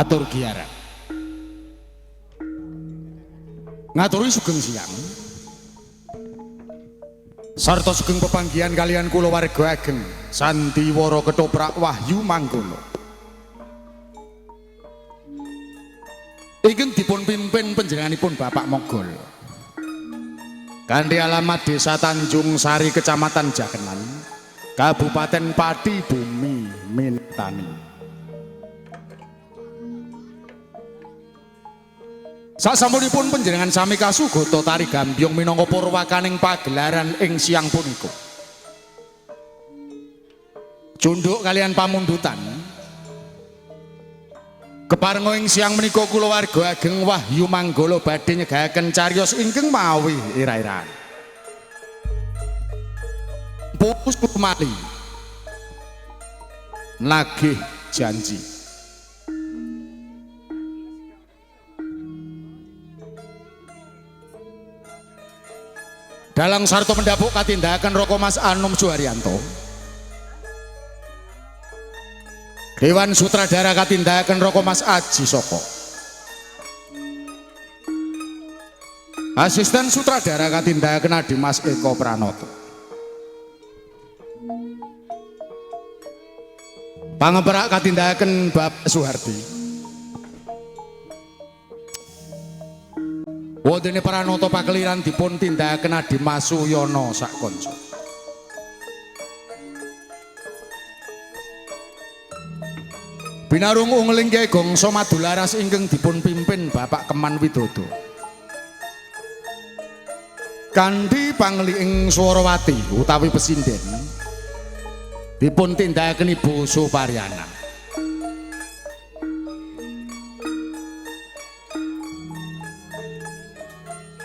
Atur giara. Ngaturi sugeng siang. Sarta sugeng pepanggihan kalian kula warga ageng Sandiwara Ketoprak Wahyu Manggala. Ingkang dipun pimpin panjenenganipun Bapak Mogol. Kanthi alamat Desa Tanjung Sari, Kecamatan Jakenan, Kabupaten Pati, Bumi Mintani. Sasampunipun panjenengan sami kasugata tari gambyong minangka purwakaning pagelaran ing siang punika. Cunduk kalian pamundutan. Keparenga ing siang menika kula warga ageng Wahyu Manggala badhe nyegahaken cariyos ingkang mawi ira-iraan. Pupus Mali nagih janji. Dalang sarta mendapuk katindakaken Raka Mas Anom Suharyanto. Dewan sutradara katindakaken Raka Mas Aji Soko. Asisten sutradara katindakaken Adi Mas Eko Pranoto. Pangeperak katindakaken Bapak Suhardi. Wontene Pranoto pakeliran dipun tindakaken Adi Mas Suyono sakonco. Binarung ungeling Kyai Gongso Madularas ingkang dipun pimpin Bapak Keman Widodo. Kanthi pangliing Swarawati utawi pesinden dipun tindakaken Ibu Suparyana.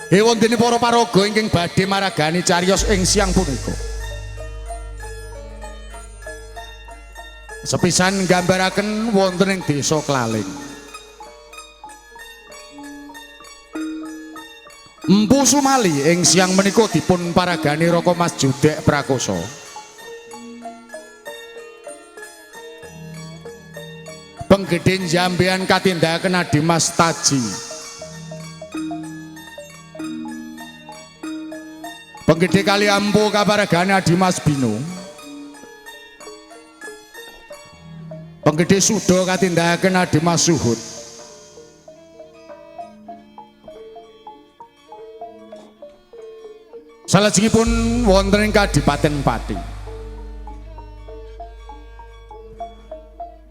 Hewontene para paraga ingkang badhe maragani cariyos ing siang punika. Sepisan nggambaraken wonten ing desa Klaling. Empu Sumali ing siang menika dipun paragani Raka Mas Judek Prakosa. Penggedhe jambean katindakaken Adi Mas Taji. Penggede kali ampu kaparagane Adi Mas Bino. Penggede suda katindakaken Adi Mas Suhud. Salajengipun wonten ing Kadipaten Pati.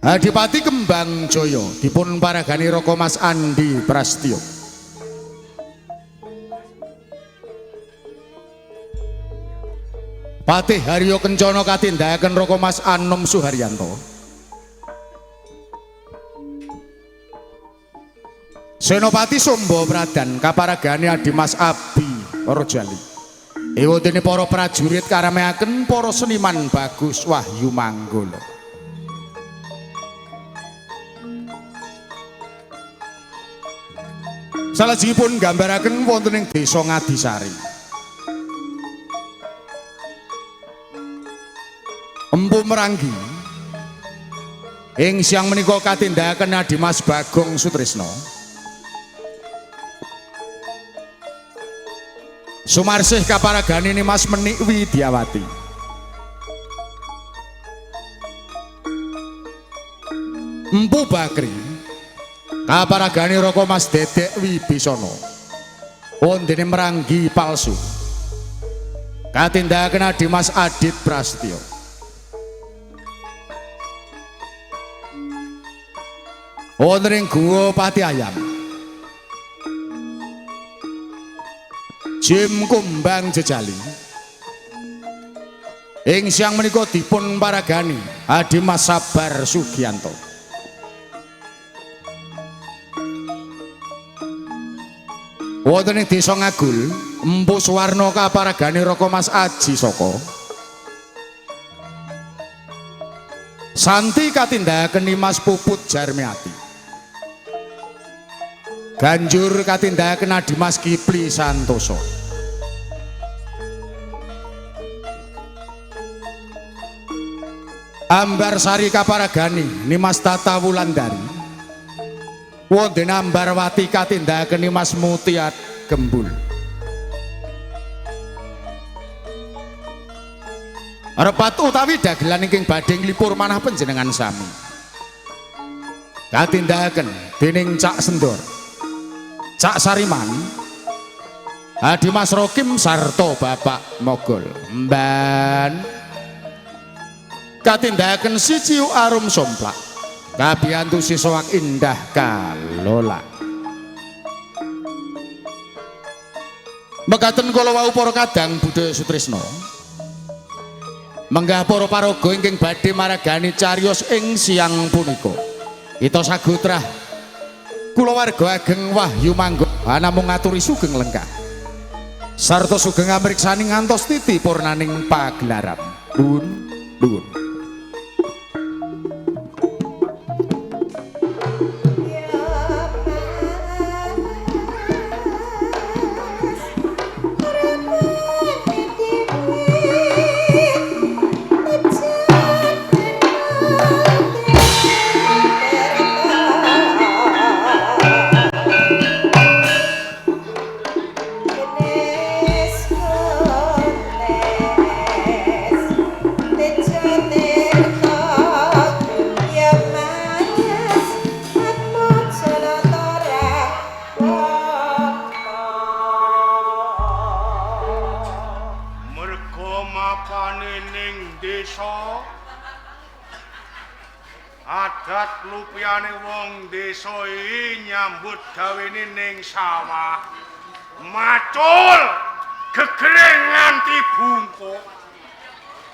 Adipati Kembang Jaya dipun paragani Raka Mas Andi Prastyo. Patih Haryo Kencana katindakaken Raka Mas Anom Suharyanto. Senopati Sumba Pradan kaparagane Adi Mas Abi Rojali. Ewodene para prajurit karameaken para seniman Bagus Wahyu Manggala. Salajengipun nggambaraken wonten ing desa Ngadisari. Empu Meranggi ing siang menika katindakaken Adi Mas Bagong Sutrisno. Sumarsih kaparagane Mas Menik Widyawati. Empu Bakri kaparagane Raka Mas Dedek Wibisono. Wondene Meranggi palsu katindakaken Adi Mas Adit Prasetyo. Wonten ing Guwa Pati Ayam, Jim Kumbang Jejali ing siang menika dipun paragani Adi Mas Sabar Sugianto. Wonten ing desa Ngagul, Empu Suwarno kaparagani Raka Mas Aji Soko. Santi katindakaken Mas Puput Jarmiati. Ganjur katindakaken Adi Mas Kipli Santoso. Ambar Sari kaparagani Nimas Tata Wulandari. Wonten Ambarwati katindakaken Mas Mutiat Gembul. Repat utawi dagelan ingkang badhe nglipur manah panjenengan sami. Katindakaken dening Cak Sendor, Cak Sariman, Adi Mas Rokim sarta Bapak Mogol. Mban katindakaken siji arum somplak. Kabiyantu siswak indah kalola. Mekaten kala wau para kadang budaya sutrisna. Menggah para paraga ingkang badhe maragani cariyos ing siang punika. Kita sagotrah kulawarga ageng Wahyu Mangga namung ngaturi sugeng lengkah. Sarta sugeng amriksani ngantos titi purnaning pagelaran. Nuwun, nuwun. Adat lupiyane wong desa iki nyambut gawene ning sawah. Macul gegere nganti bungkuk.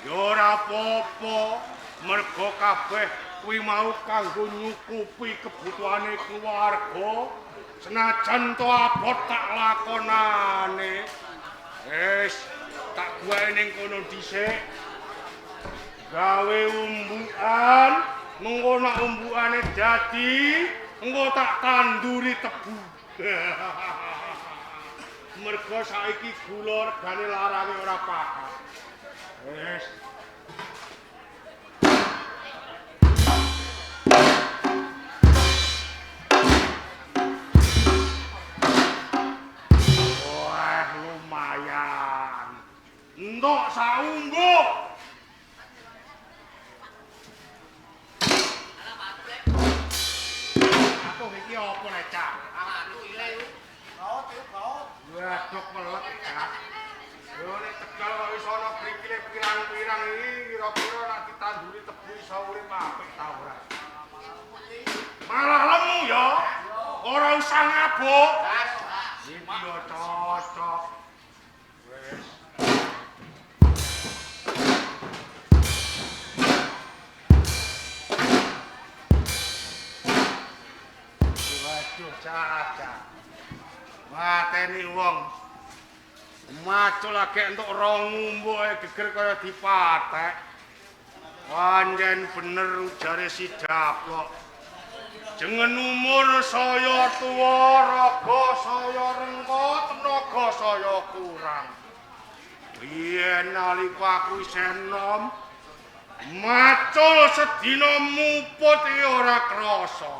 Ya ora apa-apa, mergo kabeh kuwi mau kanggo nyukupi kebutuhane keluarga. Senajan to abot tak lakonane. Wis, tak gawe ning kono dhisik. Gawe umbukan, mengko nek umbukane dadi, engko tak tanduri tebu. Mergo saiki gula regane larange ora pakat. Wis. Wah, lumayan. Entuk saumbuk. Iki apa nek Cak? Anu ile. Waduh melek Cak. Yo nek Tegal kok iso ana krikile pirang-pirang iki kira-kira nek ditanduri tebu iso urip apik ta ora? Malah lemu ya. Ora usah ngabuk. Iki yo cocok. Wis. Waduh, cah-cah. Mateni wong. Macul lagi entuk rong ngumbuke geger kaya dipatek. Pancen bener ujare si Daplok. Jengen umur saya tuwa, raga saya rengka, tenaga saya kurang. Biyen nalika aku isih enom, macul sedina muput iki ora krasa.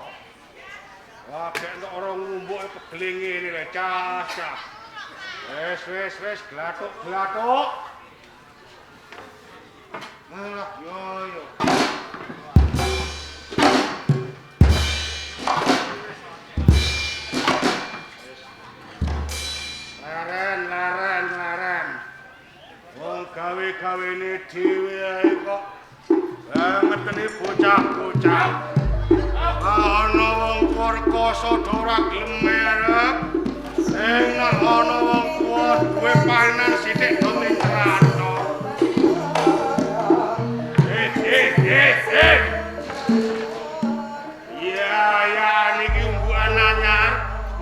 Wah, gek entuk ora ngumbuke pegele ngene lho, cah, cah. Wis, wis, wis, glathuk-glathuk. Alah, yo yo. Leren, leren, leren. Wong gawe-gawene dhewe ae kok ngeteni bocah-bocah. Ana wong perkasa ora gelem merek. Sing ana wong tuwa duwe paenan sithik do ning. Ya ya niki umbukan anyar.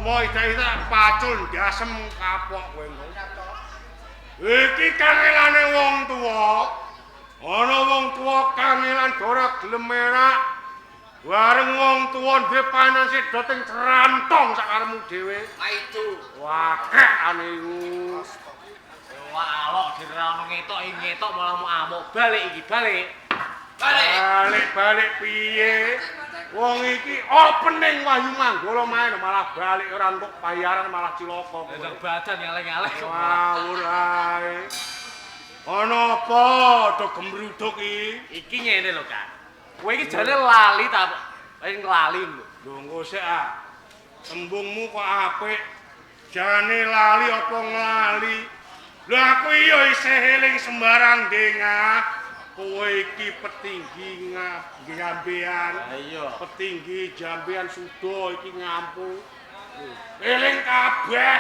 Mo ida-ida pacul ndasem kapok kowe engko. Iki kangelane wong tuwa. Ana wong tuwa kangelan ora gelem merak. Bareng wong tuwa duwe paenan sedo teng crantong sakaremu dhewe. Maidu. Wakek ane iku. Wah, alok dirano ngetok ngetok malah mau amuk. Balik iki, balik. Balik. Balik-balik piye? Wong iki opening Wahyu Manggala main malah balik ora entuk bayaran malah cilaka kowe. Lah badan ngaleng-ngaleng kok. Ngawur ae. Ana apa do gemruduk iki? Iki ngene lho, Kang. Kowe iki jane lali ta? Wis lali lho. Lho engko sik ah. Tembungmu kok apik. Jane lali apa nglali? Lho aku iya isih eling sembarang dengah. Kowe iki petinggi jambean. Iya. Petinggi jambean suda iki ngampu. Eling kabeh.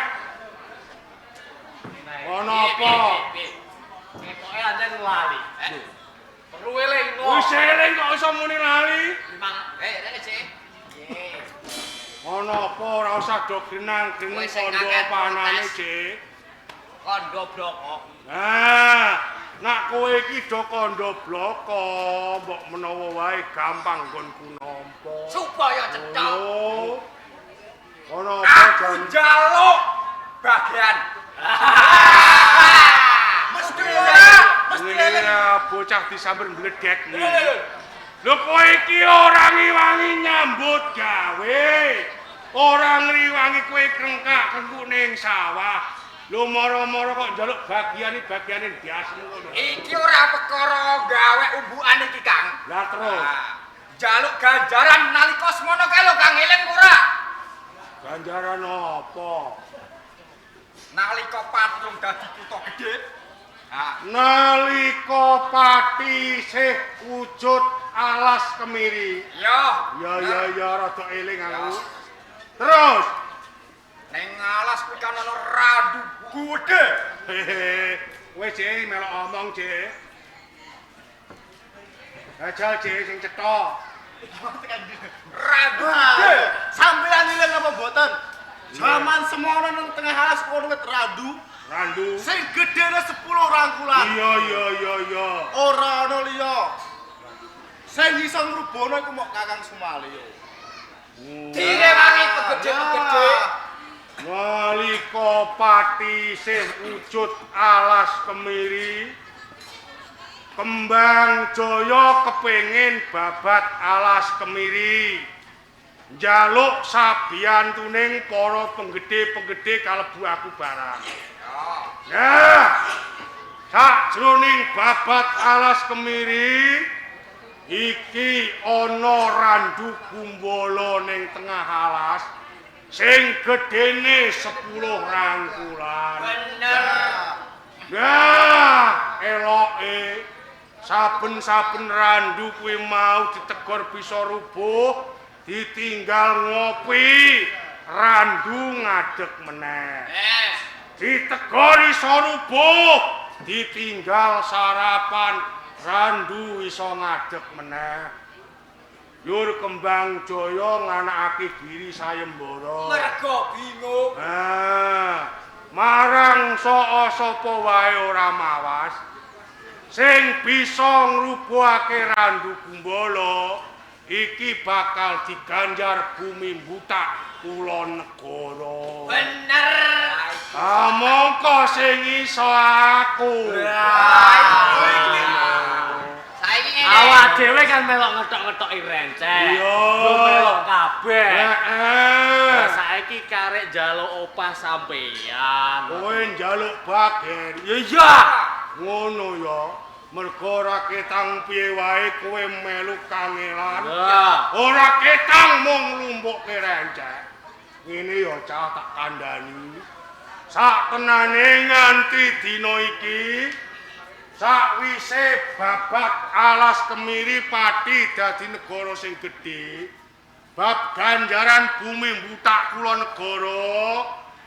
Ana apa? Ketoke anjen lali. Perlu eling kok. Wis eling kok iso muni lali. Rene sik. Piye? Ana apa ora usah do grenang-greneng kondo panane, Cik. Kondo bloko. Nah, nak kowe iki do kondo bloko, mbok menawa wae gampang nggonku nampa. Supaya cetha. Ana apa aku njaluk bagian. Mesti ora, mesti eling. Bocah disamber mbledek. Lho kowe iki ora ngiwangi nyambut gawe. Ora ngriwangi kowe krengkak-krengkuk ning sawah. Lho moro-moro kok njaluk bagiane ndasmu ngono. Iki ora perkara gawe umbukan iki, Kang. Lah terus. Njaluk ganjaran nalika semono kae lho, Kang, eling ora? Ganjaran apa? Nalika Patrung dadi kutha gedhe. Nalika Pati isih wujud alas kemiri. Iya. Ya ya ya rada eling aku. Terus ning alas kuwi kan ana randu gedhe. Hehe. Kowe Cik melok omong, Cik. Ajal Cik sing cetha. Randu gedhe. Sampeyan eling apa mboten? Jaman semono nang tengah alas kono wit randu. Randu sing gedhene 10 rangkulan. Iya iya iya iya. Ora ana liya. Sing iso ngrubono iku mok Kakang Sumalio. Direwangi pegedhe-pegedhe. Nalika Pati isih wujud alas kemiri, Kembang Jaya kepengin babat alas kemiri. Njaluk sabiyantuning para penggede-penggede kalebu aku barang. Nah, sakjroning babat alas kemiri iki ana randu gumbala ning tengah alas sing gedene 10 rangkulan. Bener. Nah, eloke saben-saben randu kuwi mau ditegor bisa rubuh, ditinggal ngopi, randu ngadeg meneh. Ditegor iso rubuh, ditinggal sarapan, randu iso ngadeg meneh. Yur Kembang Jaya nganakake diri sayembara. Mergo bingung. Nah, marang saka sapa wae ora mawas sing bisa ngrubuhake randu gumbala iki bakal diganjar bumi mbutak kula negara. Bener. Ah, mongko sing iso aku. Saiki ngene. Awak dhewe kan melok ngetok-ngetoki rencek. Iya. Melok kabeh. Heeh. Lah saiki karek njaluk opah sampeyan. Kowe njaluk bagen. Ya iya. Ngono ya. Mergo ora ketang piye wae kowe melu kangelan. Lah, Ora ketang mung nglumpukke rencek. Ngene ya cah tak kandhani. Sak tenane nganti dina iki sakwise babat alas kemiri Pati dadi negara sing gedhe, bab ganjaran bumi mbutak kula negara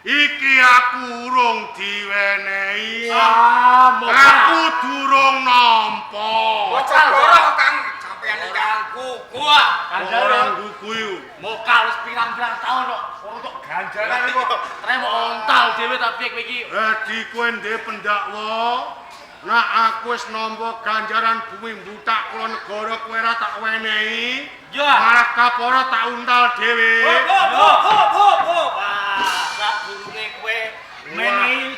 iki aku urung diwenehi. Ah, aku durung nampa. Bocah goroh, Kang, sampeyan iki. Orang gugu ah. Orang gugu iku. Mokal wis pirang-pirang taun kok ora tok ganjaran kok. Tremo ontal dhewe ta piye kowe iki? Dadi kowe ndek pendakwa, nek aku wis nampa ganjaran bumi mbutak kula negara kowe ora tak wenehi. Ya. Malah kapara tak untal dhewe. Hop hop hop hop. Wah, sak durunge kowe menehi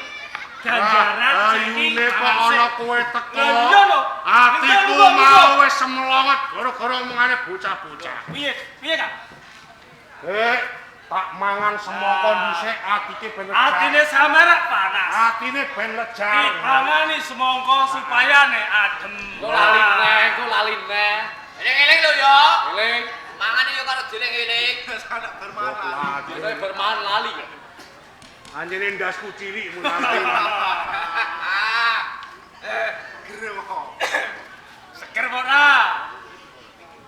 Ganjaran saiki Ayune kok ana kowe teko. Lah iya lho. Atiku mau wis semlonget gara-gara omongane bocah-bocah. Piye? Piye, Kak? Tak mangan semangka dhisik atike ben lejar. Atine sampeyan panas. Atine ben lejar. Dipangani semangka supaya nek adem. Kok lali neh, kok lali neh. Eling-eling lho ya. Eling. Mangane yo karo dieling-eling. Anak bermangan. Dene bermangan lali. Anjene ndasku cilik mulane. Gere kok. Seger ora?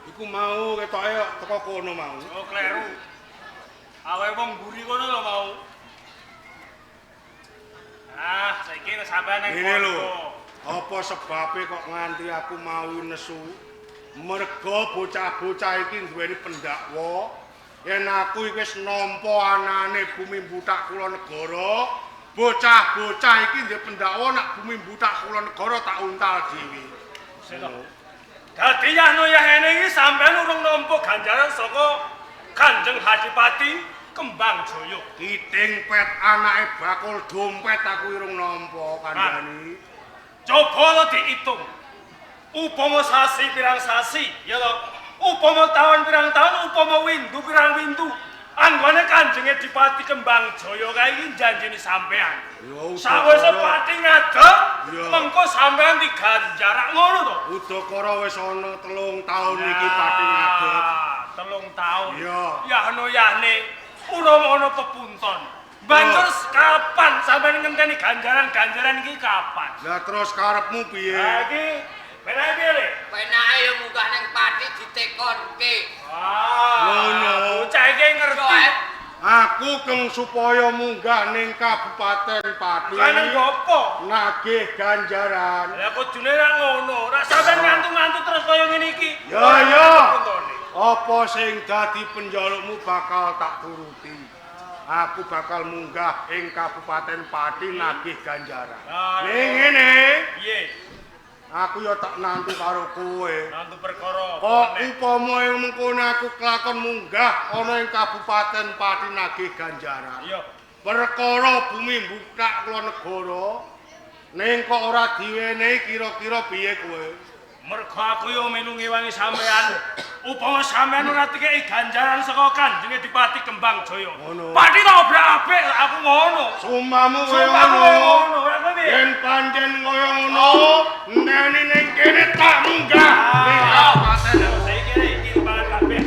Iku mau ketoke teko kono mau. Oh, kleru. Awe wong mburi kono lho mau. Ah, saiki wis sampean nang ngene lho. Apa sebabe kok nganti aku mau nesu? Mergo bocah-bocah iki duweni pendakwa yen aku iki wis nampa anane bumi Buthak Kula Negara, bocah-bocah iki duwe pendakwa nak bumi Buthak Kula Negara tak untal dhewe. Dadi yahno yahene iki sampean urung nampa ganjaran saka Kanjeng Adipati Kembang Jaya. Kiting pet anake bakul dompet aku urung nampa kandhani. Coba lo diitung. Upama sasi pirang sasi, ya to. Upama taun pirang taun, upama windu pirang windu. Anggone Kanjeng Adipati Kembang Jaya kae iki janjine sampean. Sawise pati ngadeg, mengko sampean diganjarak ngono to. Udakara wis ana 3 taun iki pati ngadeg. 3 taun. Iya. Yahno yahne urung ana pepunton. Banjur kapan sampean ngenteni ganjaran-ganjaran iki kapan? Lah terus karepmu piye? Lah iki penake piye, Le? Penake ya munggah ning pati ditekonke. Ah, ngono. Bocah iki ngerti. Aku keng supaya munggah ning Kabupaten Pati. Lah nang opo? Nagih ganjaran. Lah kudune ra ngono. Ra sampean ngantu-ngantu terus kaya ngene iki. Ya ya. Apa sing dadi penjalukmu bakal tak turuti. Aku bakal munggah ing Kabupaten Pati nagih ganjaran. Ning ngene. Piye? Aku ya tak nantu karo kowe. Nantu perkara. Kok upama ing mengkono aku kelakon munggah ana ing Kabupaten Pati nagih ganjaran. Iya. Perkara bumi Buthak Kula Negara ning kok ora diwenehi kira-kira piye kowe? Mergo aku yo melu ngewangi sampean. Upama sampean ora dikeki ganjaran saka Kanjeng Adipati Kembang Jaya. Pati tak obrak-abrik aku ngono. Sumamu kaya ngono. Yen pancen kaya ngono, enteni ning kene tak munggah ning kabupaten. Saiki iki pangan kabeh.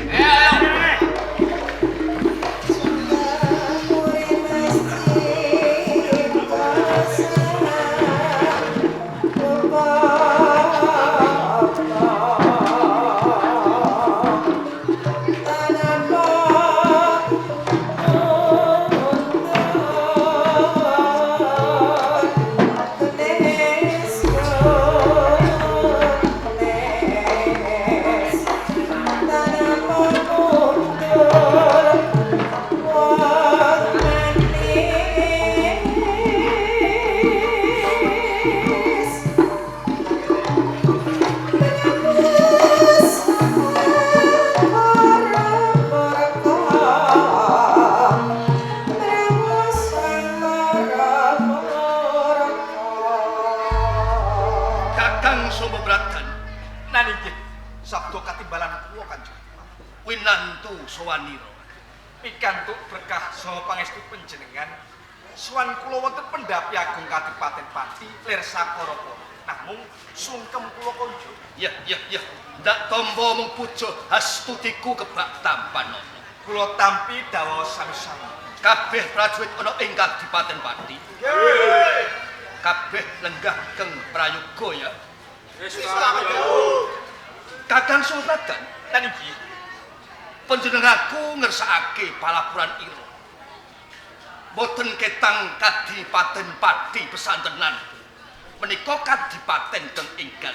Sowanira pikantuk berkah saha pangestu panjenengan sowan kula wonten pendhapi agung Kadipaten Pati lir Sakarapa namung sungkem kula konjuk. Ya ya ya ndak tampa mung puja hastutiku kebak tampanana. Kula tampi dawuh sami-sami kabeh prajurit ana ing Kadipaten Pati. Nggih. Kabeh lenggah keng prayoga ya. Wis. Kakang Sultan lan iki panjenenganku ngersakake palapuran ira. Mboten ketang Kadipaten Pati pesantenan. Menika kadipaten keng enggal.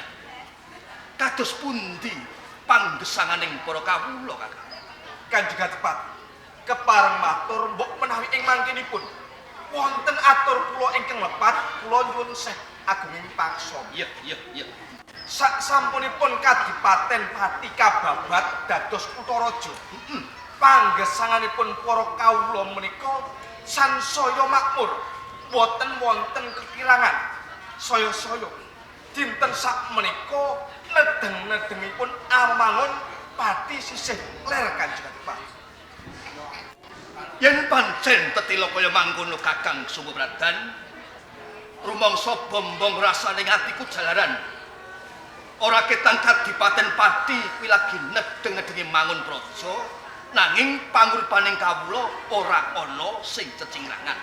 Kados pundi panggesanganing para kawula, Kakang? Kanjeng Adipati, kepareng matur mbok menawi ing mangkinipun wonten atur kula ingkang lepat, kula nyuwun seh agunging paksa. Iya, iya, iya. Sak sampunipun Kadipaten Pati kababat dados kutha raja. Panggesanganipun para kawula menika sansaya makmur. Boten wonten kekirangan. Saya-saya dinten sakmenika nedeng-nedengipun amangun Pati sisih ler Kanjeng Adipati. Yen pancen tetila kaya mangkono Kakang Sumapradan, rumangsa bombong rasane atiku jalaran. Ora ketang Kadipaten Pati kuwi lagi nedeng-nedengi mangun praja, nanging panguripaning kawula ora ana sing cecingrangan.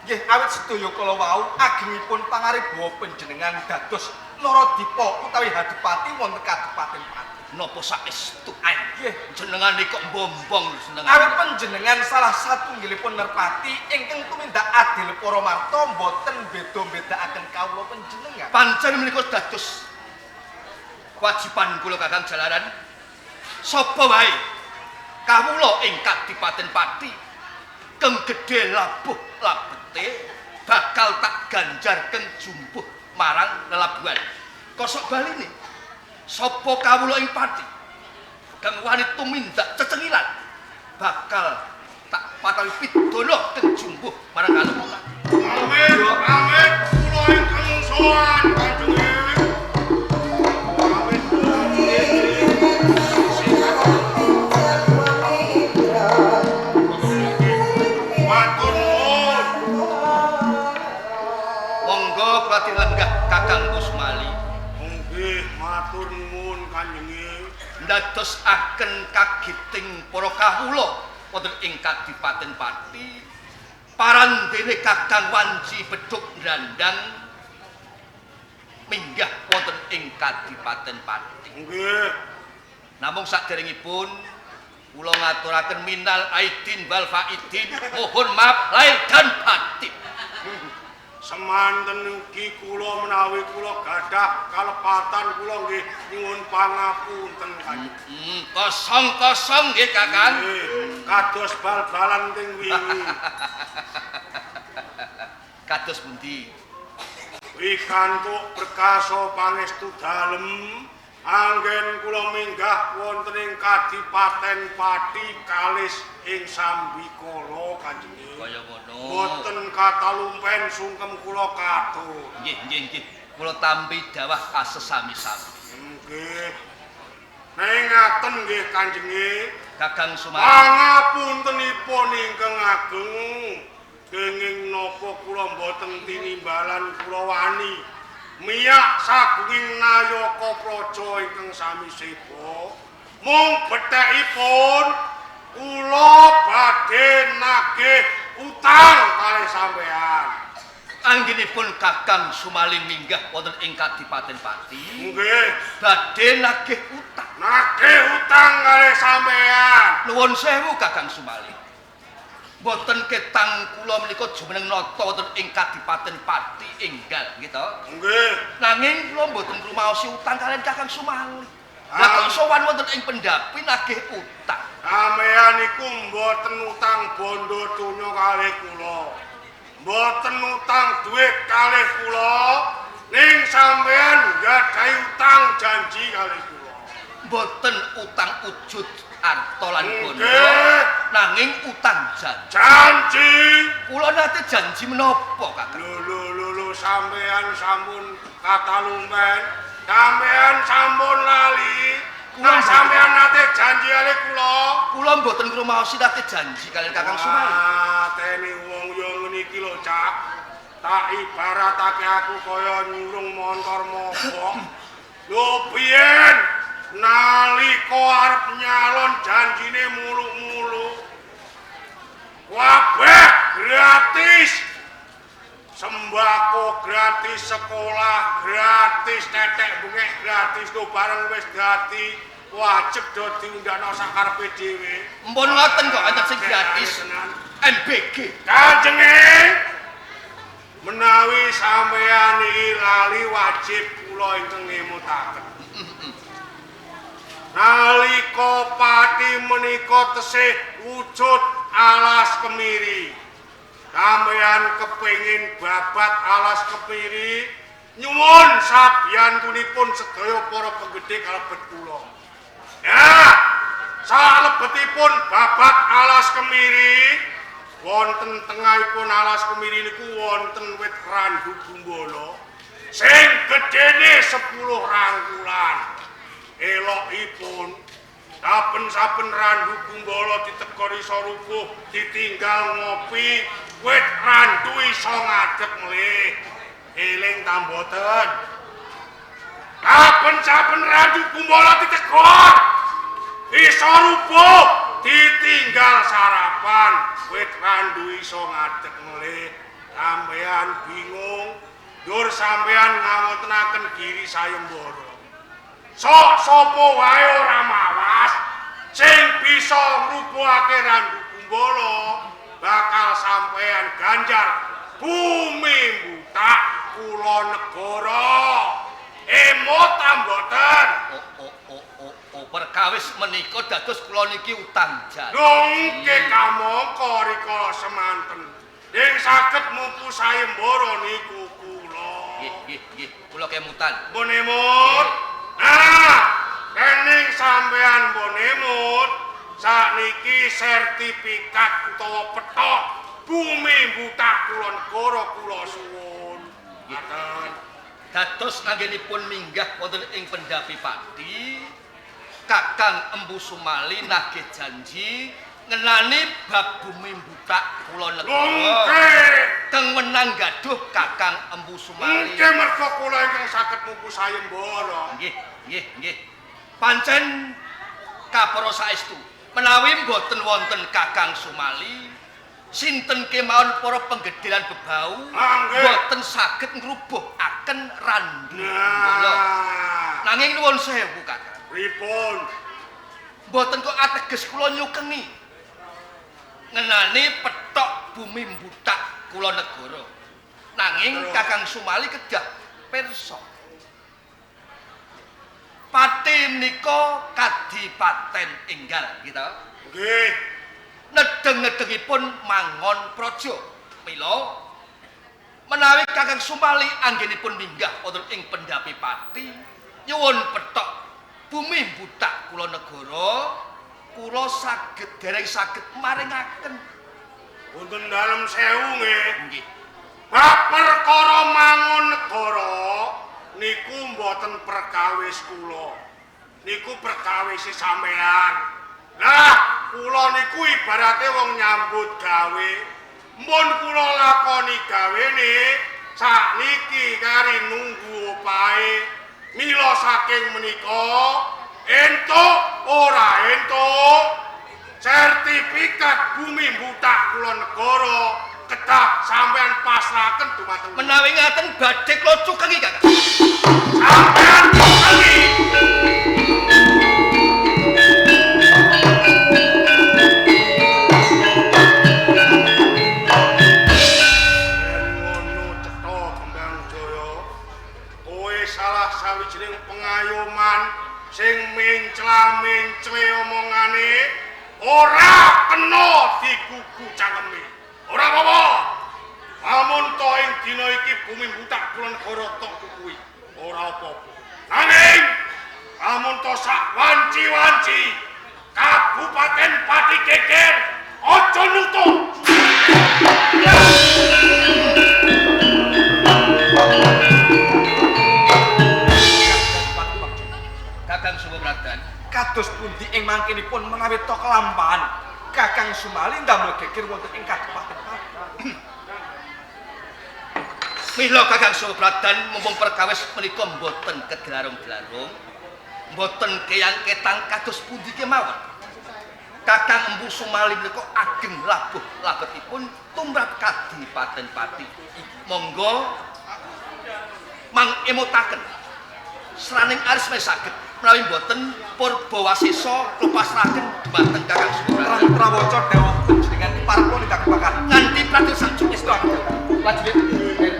Nggih, awit sedaya kala wau agengipun pangaribawa panjenengan dados Naradipa utawi Hadipati wonten Kadipaten Pati. Napa saestu? Nggih, jenengane kok mbombong senengane. Awit panjenengan salah satunggilipun merpati ingkang tumindak adil para marta mboten beda-bedakaken kawula panjenengan. Pancen menika dados kewajiban kula Kakang Jalaran. Sapa wae kawula ing Kadipaten Pati keng gedhe labuh labete bakal tak ganjar keng jumbuh marang lelabuhan. Kosok baline sapa kawula ing Pati kang wani tumindak cecengilan bakal tak patawi pidana keng jumbuh marang kaluputan. Amin, amin, kula ingkang sowan Kanjeng. Ndadosaken kagiting para kawula wonten ing Kadipaten Pati parandene Kakang Wanci Bedhug Grandang minggah wonten ing Kadipaten Pati. Nggih. Namung saderengipun kula ngaturaken minal aidin wal faidin, mohon maaf lahir dan batin. Semanten ugi kula menawi kula gadah kalepatan kula nggih nyuwun pangapunten Kanjeng. Kosong-kosong nggih Kakang. Nggih, kados bal-balan ting wingi. Kados pundi? Wikantuk berkaso pangestu dalem anggen kula minggah wonten ing Kadipaten Pati kalis ing Sambikala Kanjeng. Kaya ngono. Boten katalumpen sungkem kula katur. Nggih, nggih, nggih. Kula tampi dawah kasesami-sami. Nggih. Ning ngaten nggih Kanjenge. Kakang Sumali. Pangapuntenipun ingkang ageng. Kenging napa kula mboten tinimbalan kula wani miyak sagunging nayaka praja ingkang sami seba. Mung bethekipun kula badhe nagih utang kalih sampean. Anggenipun Kakang Sumali minggah wonten ing Kadipaten Pati. Nggih, badhe nagih utang. Nagih utang kalih sampean. Nuwun sewu Kakang Sumali. Mboten ketang kula menika jumeneng nata wonten ing Kadipaten Pati enggal nggih to? Nggih. Nanging kula mboten ngrumaosi utang kaliyan Kakang Sumali. Lah kok sowan wonten ing pendhapi nagih utang. Sampeyan iku mboten utang bondo donya kalih kula. Mboten utang dhuwit kalih kula, ning sampeyan nggadahi utang janji kalih kula. Mboten utang ujud arta lan bondo, nanging utang janji. Janji. Kula nate janji menapa, Kakang? Lho lho lho sampeyan sampun katalumpen, sampeyan sampun lali. Nah, sampeyan nate janji kalih kula. Kula mboten ngrumaosi nate janji kaliyan Kakang Sumali. Mateni wong yo ngene iki lho, Cak. Tak ibaratake aku kaya nyurung montor mobok. Lho piyen nalika arep nyalon janjine muluk-muluk. Kabeh gratis. Sembako gratis, sekolah gratis, tetek bengek gratis, lho bareng wis dadi wajib do diundakno sakarepe dhewe. Mpun ngoten kok enten sing gratis. MBG. Kanjenge menawi sampeyan iki lali wajib kula ingkang ngemutaken. Nalika Pati menika tesih wujud alas kemiri. Sampeyan kepengin babat alas kemiri, nyuwun sabiyantunipun sedaya para penggede kalebet kula. Ya, salebetipun babat alas kemiri, Wonten tengahipun alas kemiri niku wonten wit randu gumbala sing gedene 10 rangkulan. Elokipun saben-saben randu gumbala ditegor iso rubuh, ditinggal ngopi, wit randu iso ngadeg melih. Eling ta mboten? Saben-saben randu gumbala ditegor iso rubuh, ditinggal sarapan, wit randu iso ngadeg melih. Sampeyan bingung, ndur sampeyan ngawontenaken giri sayembara. Sok sapa wae ora mawas sing bisa ngrubuhake randu gumbala bakal sampeyan ganjar bumi mbutak kula negara. Emot ta mboten? Perkawis menika dados kula niki utang janji. Lho nggih kamangka rikala semanten. Ing saged mupu sayembara niku kula. Nggih, nggih, nggih, kula kemutan. Mbon emut. Nah, kening sampean mbon emut, sakniki sertifikat utawa petok bumi mbutak kula negara kula suwun. Ngaten. Dados anggenipun minggah wonten ing Pendapi Pati, Kakang Empu Sumali nagih janji ngenani bab bumi mbutak kula negara. Nggih. Keng wenang gaduh Kakang Empu Sumali. Nggih, merga kula ingkang saged mupu sayembara. Nggih, nggih, nggih. Pancen kapara saestu menawi mboten wonten Kakang Sumali, sinten kemawon para penggedhelan bebau mboten saged ngrubuhaken randu gumbala. Nanging nuwun sewu Kakang. Pripun? Mboten kok ateges kula nyukengi ngenani petok bumi mbutak kula negara. Nanging Kakang Sumali kedah pirsa. Pati menika kadipaten enggal gitu. Nggih. Nedeng-nedengipun mangon praja. Mila menawi Kakang Sumali anggenipun minggah wonten ing Pendapi Pati nyuwun petok bumi mbutak kula negara, kula saged dereng saged maringaken. Wonten dalem sewu nggih. Nggih. Bab perkara mangon negara niku mboten perkawis kula. Niku perkawise sampean. Lah, kula niku ibarate wong nyambut gawe. Mun kula lakoni gawene sakniki kari nunggu opahe. Mila saking menika entuk ora entuk sertifikat bumi mbutak kula negara kedah sampean pasrahaken dumateng. Menawi ngaten badhe kula cukengi Kakang. Sampean cukengi. Ngono cetha Kembang Jaya. Kowe salah sawijining pengayoman sing mencla-mencle omongane ora kena digugu cangkeme. Ora apa-apa. Amun to ing dina iki bumi mbutak kula negara tok kuwi. Ora apa-apa. Nanging amun to sak wanci-wanci Kabupaten Pati geger aja nutup. Kakang Sumabradan, kados pundi ing mangkinipun menawi to kelampahan Kakang Sumali ndamel geger wonten ing Kabupaten Pati. Mila Kakang Sumabradan mumpung perkawis menika mboten kedelarung-delarung, mboten keyang-ketang kados pundi kemawon. Kakang Empu Sumali menika ageng labuh labetipun tumrap Kadipaten Pati. Monggo mangemutaken sraning aris saged menawi mboten purbawasesa kula pasrahaken dumateng Kakang Sumabradan. Prawaca dawuh panjenengan pareng kula nindak pakan nganti pratus sajuk estu aku. Prajurit.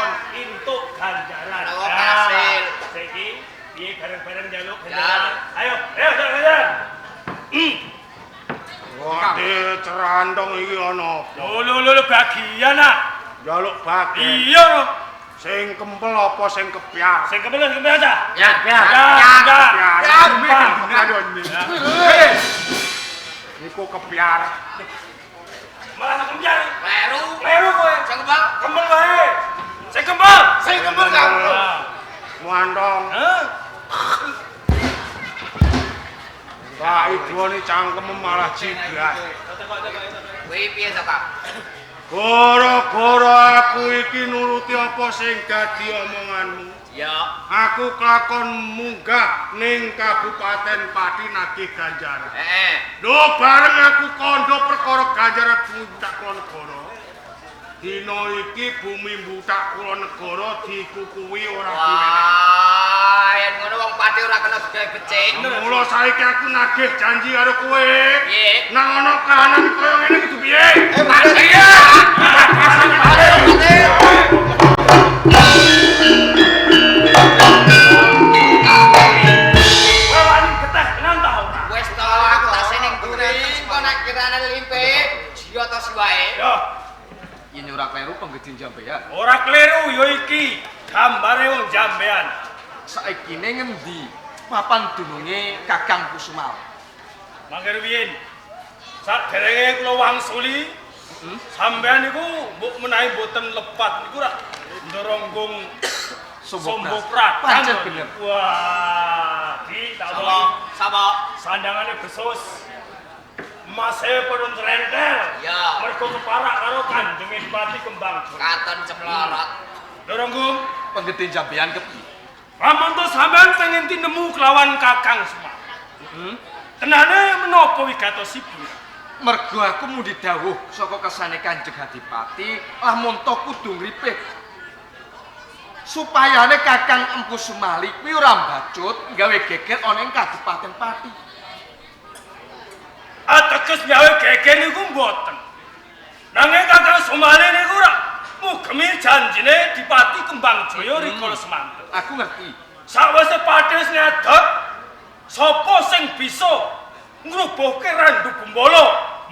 kelakon entuk ganjaran. Oh, kasil. Saiki piye bareng-bareng njaluk ganjaran? Ayo, ayo njaluk ganjaran. Wah, cerandong iki ana apa? Lho lho lho bagian ah. Njaluk bagian. Iya lho. Sing kempel apa sing kepyar? Sing kempel sing kepyar ta? Ya, ya. Ya. Niku kepyar. Malah kepyar. Kleru. Kleru kowe. Sing kempel. Kempel wae. Sing kempel. Sing kempel Kang. Muantong. Heh. Pak idone cangkem malah jibrat. Kuwi piye to, Kang? Gara-gara aku iki nuruti apa sing dadi omonganmu. Ya. Aku kelakon munggah ning Kabupaten Pati nagih ganjaran. Heeh. Lho bareng aku kandha perkara ganjaran Butak Kula Negara. Dina iki bumi Butak Kula Negara dikukuhi ora diwenehi. Wah, yen ngono wong Pati ora kena digawe becik. Mula saiki aku nagih janji karo kowe. Piye? Nang ana kahanan kaya ngene kudu piye? Pati. Wani getah tenan ta ora? Wis to, aku tak sing ning mburi, engko nek kirane limpe, jiyo to siwae. Yo. Yen ora kleru penggedhe jambean. Ora kleru ya iki, gambare wong jambean. Saikine ngendi papan dununge Kakang Kusumal? Mangke rumiyin. Saderenge kula wangsuli, sampean niku mbok menawi mboten lepat niku rak ndoronggung Sombo Pratan. Pancen bener. Wah, di tak Sapa? Sandangane besus. Emase pun nrentel. Ya. Mergo keparak karo Kanjeng Adipati Kembang Jaya. Katon cemlorot. Ndoronggung penggedhe jambean kepiye? Lamun to sampean pengen tinemu kelawan Kakang Semar. Tenane menapa wigatosipun? Mergo aku mundhi dawuh saka kersane Kanjeng Adipati, lamun to kudu ngripih. Supayane Kakang Empu Sumali kuwi ora mbacut gawe geger ana ing Kabupaten Pati. Ateges gawe geger niku mboten. Nanging Kakang Sumali niku ora mugemi janjine Dipati Kembang Jaya rikala semanten. Aku ngerti. Sawise Pati wis ngadeg, sapa sing bisa ngrubuhke Randu Gembala,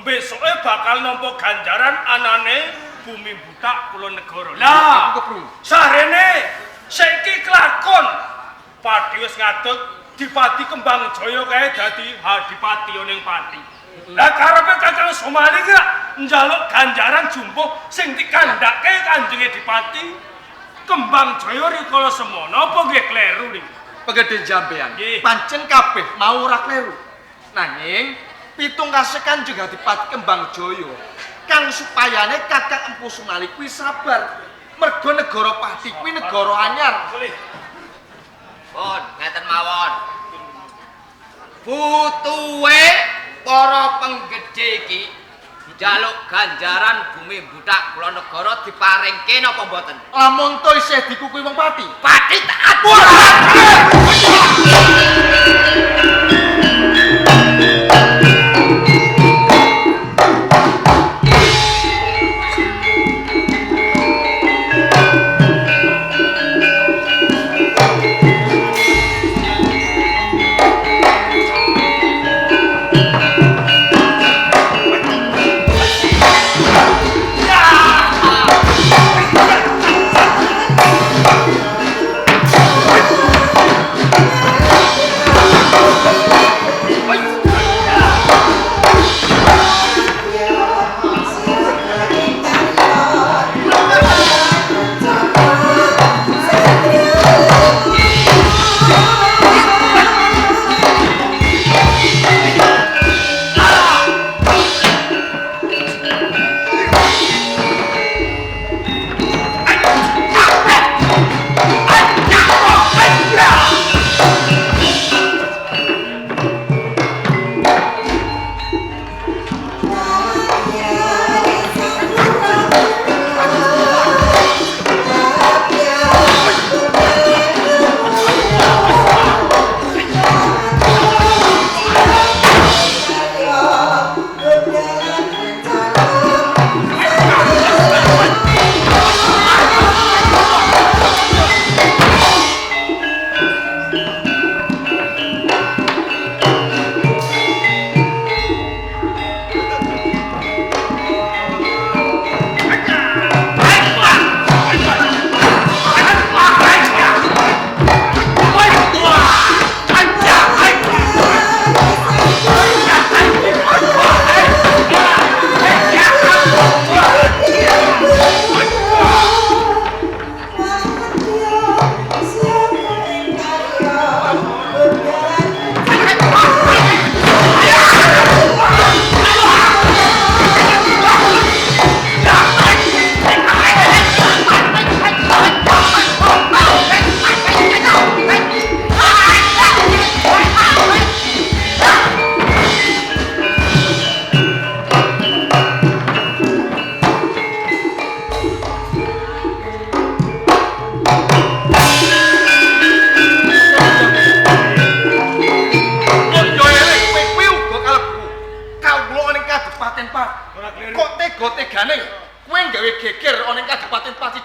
besoke bakal nampa ganjaran anane Bumi Butak Kula Negara. Lah, aku keprungu. Sarene saiki kelakon Pati wis ngadeg, Dipati Kembang Jaya kae dadi hadipati ning Pati. Lah karepe Kakang Sumali ki njaluk ganjaran jumbuh sing dikandhake Kanjeng Adipati Kembang Jaya rikala semono apa nggih kleru niku? Penggedhe jambean. Nggih. Pancen kabeh mau ora kleru. Nanging pitung kasih Kanjeng Adipati Kembang Jaya kang supayane Kakang Empu Sumali kuwi sabar. Mergo negara Pati kuwi negara anyar. Pun ngeten mawon. Butuhe para penggedhe iki njaluk ganjaran bumi Butak Kula Negara diparingke napa mboten? Lamun to isih dikukuhi wong Pati. Pati taat.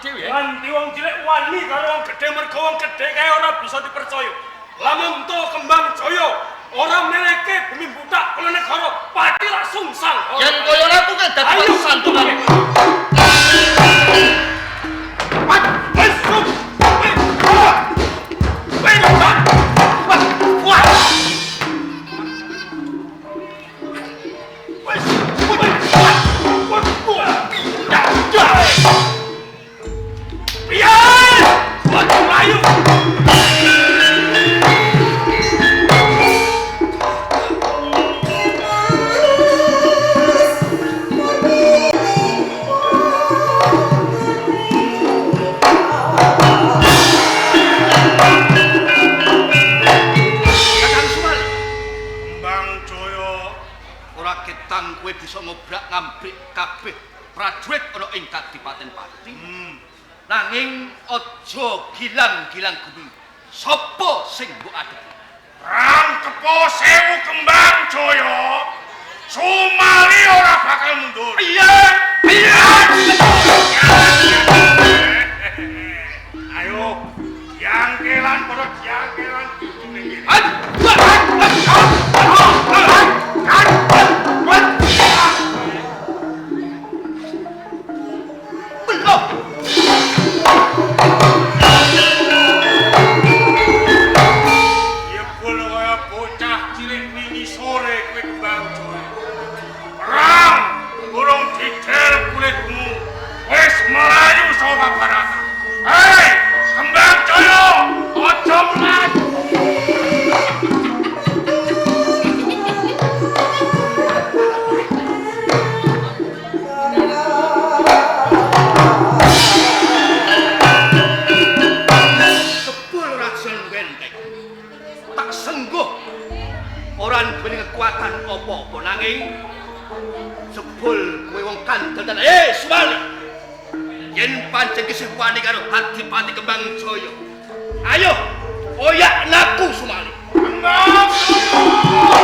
dhewe. Nganti wong cilik wani karo wong gedhe mergo wong gedhe kae ora bisa dipercaya. Lamun to Kembang Jaya ora meleke bumi butak kula negara pati lak sungsang. Yen kaya aku kan dadi santungan. Nanging aja gilang-gilang gumi. Sapa sing mbok adepi? Rangkepo sewu Kembang Jaya. Sumali ora bakal mundur. Iya, iya. Ayo, jangkelan padha jangkelan ning kene. Hei, Kembang Jaya, aja mlayu. Sepul rajon wenteng. Tak sengguh. Ora duweni kekuatan apa-apa nanging jebul kowe wong kandel tenan. Sumali. Yen pancen kisih wani karo Adipati Kembang Jaya. Ayo, oyak naku Sumali. Kembang Jaya.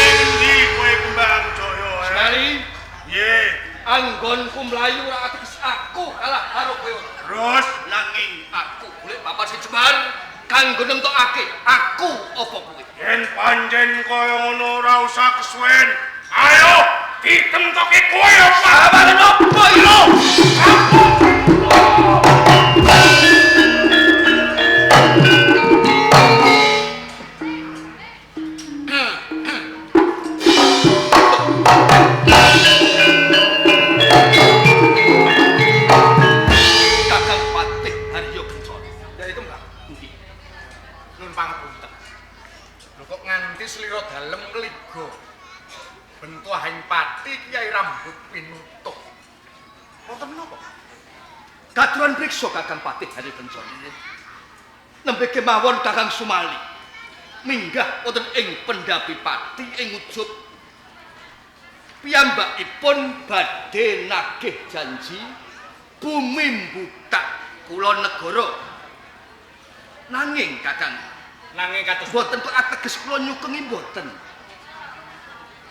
Endi kowe Kembang Jaya? Sumali. Nggih. Anggonku mlayu ora ateges aku kalah karo kowe. Terus nanging aku golek bapak sing jembar kanggo nemtokake aku apa kowe. Yen pancen kaya ngono ora usah kesuwen. Ayo ditemtoke kowe apa? Apa opo iro? Kakang Patih Haryo Kencana. Ya itu Mbak. Nggih. Nun pangapunten. Lho kok nganti slira dalem ngliga. Bentuahing pati Kyai Rambut Pinutuh. Wonten menapa? Katuran priksa Kakang Patih Haryo Kencana. Nembe kemawon Kakang Sumali minggah wonten ing pendhapi pati ing ujub. Piyambakipun badhe nagih janji bumi mbutak kula negara. Nanging Kakang, nanging kados mboten kok ateges kula nyukengi mboten.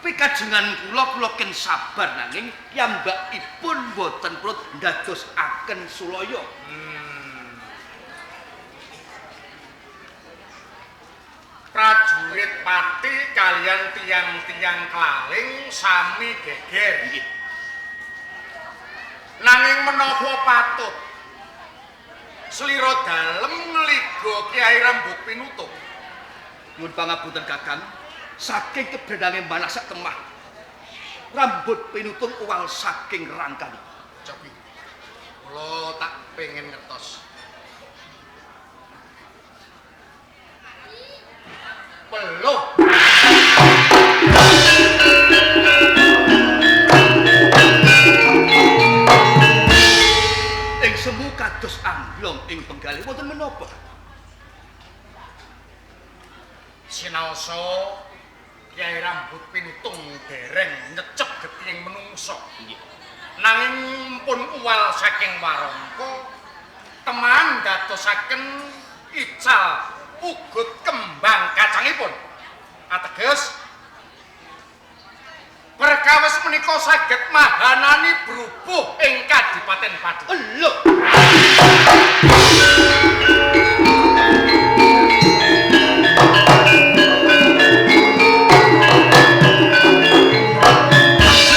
Pikajengan kula kula ken sabar nanging piyambakipun mboten prut ndadosaken sulaya. Prajurit pati kalian tiang-tiang kelaling sami geger. Nggih. Nanging menapa patut slira dalem ngliga Kyai Rambut Pinutuh? Nyuwun pangapunten Kakang, saking kebrendange manah sak temah Rambut Pinutuh uwal saking rangkane. Cobi kula tak pengen ngertos. Peluh. Ing semu kados amblong ing penggalih wonten menapa? Sinaosa Kyai Rambut Pinutung dereng nyecep getihing menungsa. Nggih. Nanging pun uwal saking warangka teman dadosaken ical ugut kembang kacangipun. Ateges Perkawis menika saged mahanani brubuh ing Kadipaten Pati. Lho.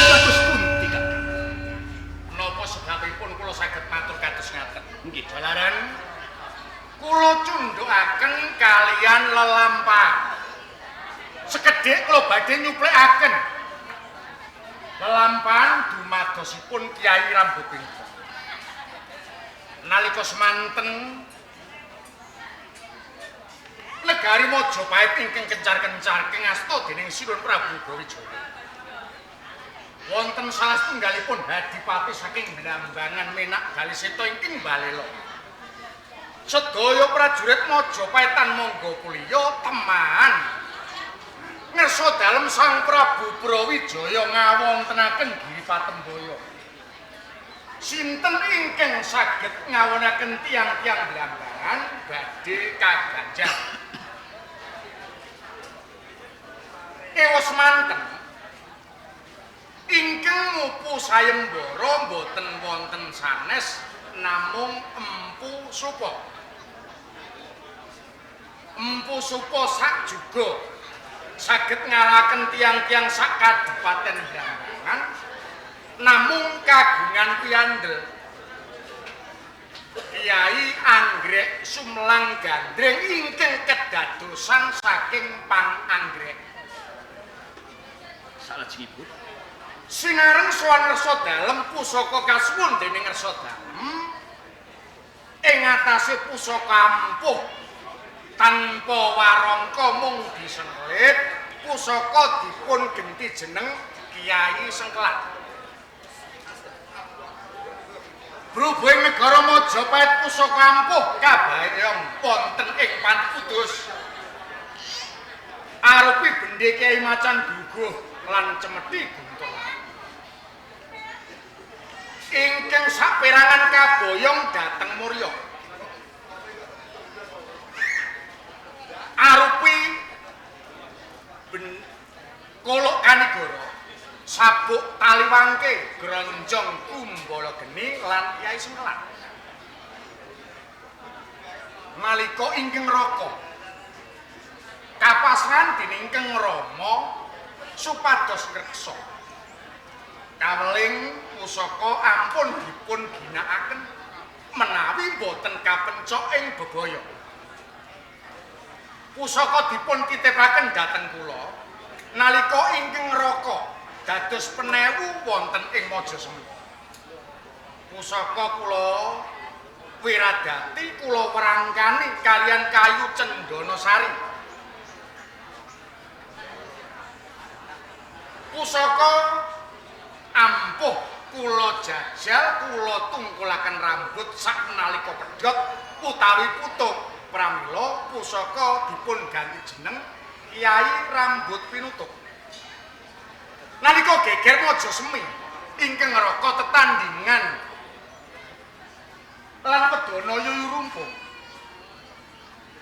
Kados pundi, Kakang? Napa sebabipun kula saged matur kados ngaten? Nggih, jalaran kula cundhukaken kalian lelampahan. Sekedhik kula badhe nyuplekaken lelampahan dumadosipun Kyai Rambut Pinutung. Nalika semanten negari Majapahit ingkang kencar-kencar kengasta dening Sinuwun Prabu Brawijaya. Wonten salah setunggalipun hadipati saking Blambangan Menak Galiseta ingkang balela. Sedaya prajurit Majapahit tan mangga kuliya teman ngersa dalem Sang Prabu Brawijaya ngawontenaken Giri Patembaya. Sinten ingkang saged ngawonaken tiyang-tiyang Blambangan badhe kaganjar. Ewa semanten ingkang ngupu sayembara mboten wonten sanes namung Empu Supa. Empu Supa sak juga saged ngalahaken tiyang-tiyang sak kadipaten Blambangan namung kagungan piyandel Kyai Anggrek Sumlang Gandring ingkang kedadosan saking pang anggrek. Salajengipun sinareng sowan ngersa dalem pusaka kasuwun dening ngersa dalem ing atase pusaka ampuh tanpa warangka mung disengklit pusaka dipun genti jeneng Kyai Sengkelat. Brubuhing negara Majapahit pusaka ampuh kabayang wonten ing Kudus arupi bendhe Kyai Macan Guguh lan Cemeti Guntur ingkang saperangan kaboyong dhateng Murya arupi kolok kanigara sabuk taliwangke gronjong kumbala geni lan Kyai Sengkelat. Nalika ingkang raka kapasran dening ingkang Rama supados ngreksa kaweling pusaka ampun dipun ginakaken menawi boten kapencok ing bebaya. Pusaka dipun titipaken dhateng kula nalika ingkang raka dados penewu wonten ing Majasemi. Pusaka kula wiradati kula werangkani kalian kayu cendana sari. Pusaka ampuh kula jajal kula tungkulaken rambut saknalika pedhot utawi putung. Pramila pusaka dipun ganti jeneng Kyai Rambut Pinutuk. Nalika geger Majasemi ingkang raka tetandhingan lan wedana yuyu rumpung,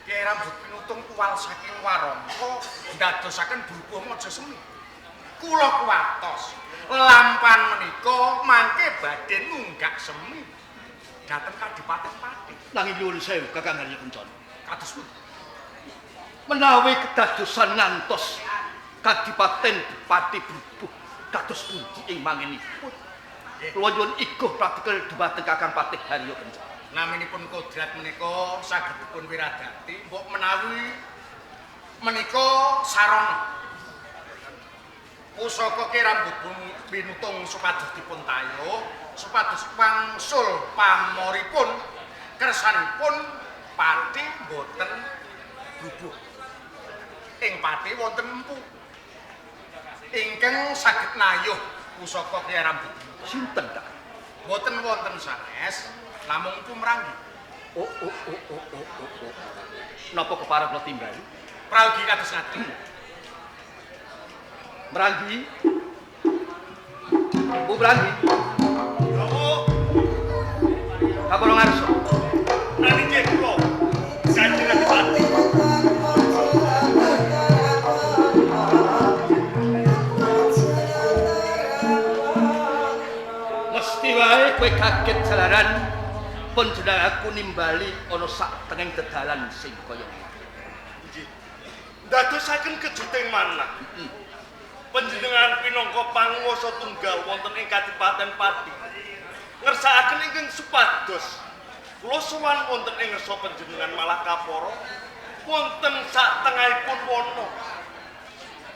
Kyai Rambut Pinutung tuwal saking warangka ndadosaken brubuh Majasemi. Kula kuwatos lampan menika mangke badhe nunggak semi dhateng Kadipaten Pati. Nanging nyuwun sewu Kakang Harya Kencana. Kados pundi? Menawi kedadosan ngantos Kadipaten Pati brubuh kados pundi ing mangenipun? Kula nyuwun iguh pratikel dhumateng Kakang Patih Harya Kencana. Naminipun kodrat menika saged dipun wiradati mbok menawi menika sarana pusaka Ki Rambut Pinutung supados dipun tayuh supados wangsul pamoripun kersanipun Pati boten brubuh. Ing Pati wonten empu ingkang saged nayuh pusaka Ki Rambut. Sinten, Kak? Boten wonten sanes, namung empu Mranggi. Oh oh oh oh oh oh. Napa kepareng kula timbali? Prayogi kados ngaten. Mranggi. Bu Mranggi. Napa? Kapolo ngarsa. Nani nggih kula. Kanjeng Adipati. kowe kaget jalaran panjenenganku nimbali ana sak tenging dedalan sing kaya ngene. Nggih. Ndadosaken kejuting manah. Panjenengan pinangka panguwasa tunggal wonten ing Kadipaten Pati. Ngersakaken ingkang supados kula sowan wonten ing ngersa panjenengan malah kapara wonten sak tengahipun wana.